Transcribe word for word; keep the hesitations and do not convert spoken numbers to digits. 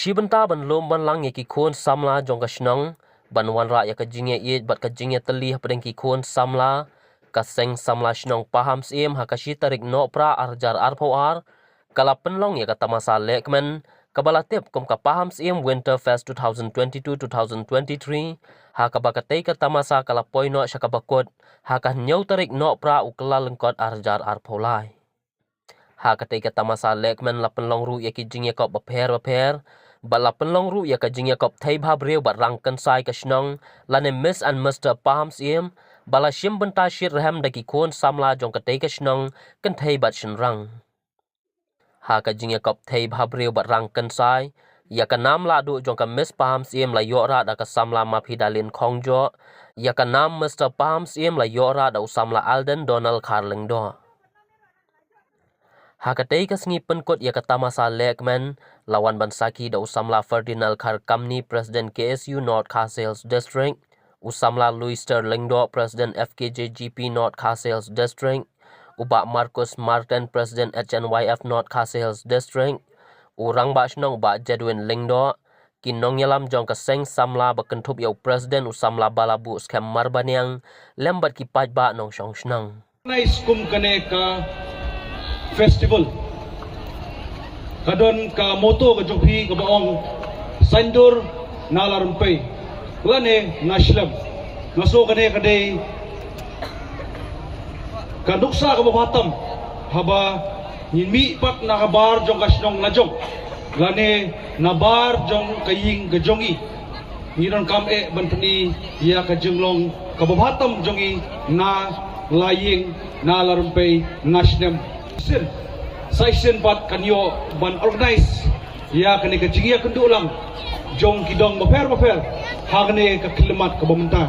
Shi bynta ban lum ban lang ïa ki khun samla jong ka shnong ban wanrah ïa ka jingïaieit bad ka jingïatylli hapdeng ki khun samla, ka seng samla shnong Pahamsyiem ha ka shi tarik Nohprah ar hajar arphew ar ka la pynlong ïa ka tamasa lehkmen kaba la tip kum ka Pahamsyiem Winter Fest two thousand twenty-two two thousand twenty-three, ha kaba katei ka tamasa ka la poi noh sha kaba kut ha ka hynñiew tarik Nohprah u Kyllalyngkot ar hajar arphew lai. Ha katei ka tamasa lehkmen la pynlong ruh ïa ki jingïakop bapher bapher bad la pynlong ruh ïa ka jingïakop thei bhabriew bad rang kynsai ka shnong lane Miss and Mister Pahamsyiem ba la shim bynta shitrhem da ki khun samla jong katei ka shnong kynthei bad shynrang. Ha ka jingïakop thei bhabriew bad rang kynsai, ïa ka nam lahduh jong ka Miss Pahamsyiem la ïoh rah da ka samla Maphidalin Khongjoh, ïa ka nam Mister Pahamsyiem la ïoh rah da u samla Alden Donald Kharlyngdoh. Ha katei ka sngi pynkut ïa ka tamasa lehkmen la wan ban sakhi da u samla Ferdinand Kharkamni, President K S U North Khasi Hills District, u samla Luister Lyngdoh, President F K J G P North Khasi Hills District, u bah Marcus Martin, President H N Y F North Khasi Hills District, u rangbah shnong u bah Jedwin Lyngdoh, ki nongïalam jong ka seng samla ba kynthup ïa u President u samla Balabuh Skhem Marbaniang, lem bad ki paidbah nongshong shnong. Nice kum kane ka festival. Ka don ka motto ka jong phi kaba ong, "Saiñdur na la rympei, lane na shlem." Nga sngew kane ka dei ka nuksa kaba bha tam haba ngin mih pat na ka bar jong ka shnong la jong lane na bar jong ka ïing ka jong ngi. Ngi donkam eh ban pyni ïa ka jinglong kaba bha tam jong ngi na la ïing, na la rympei, na snem. Shisien, sa shisien pat kan ïoh ban organise ïa kane ka jingïakynduh lang jong ki dong bapher bapher ha kane ka khyllipmat kaba mynta.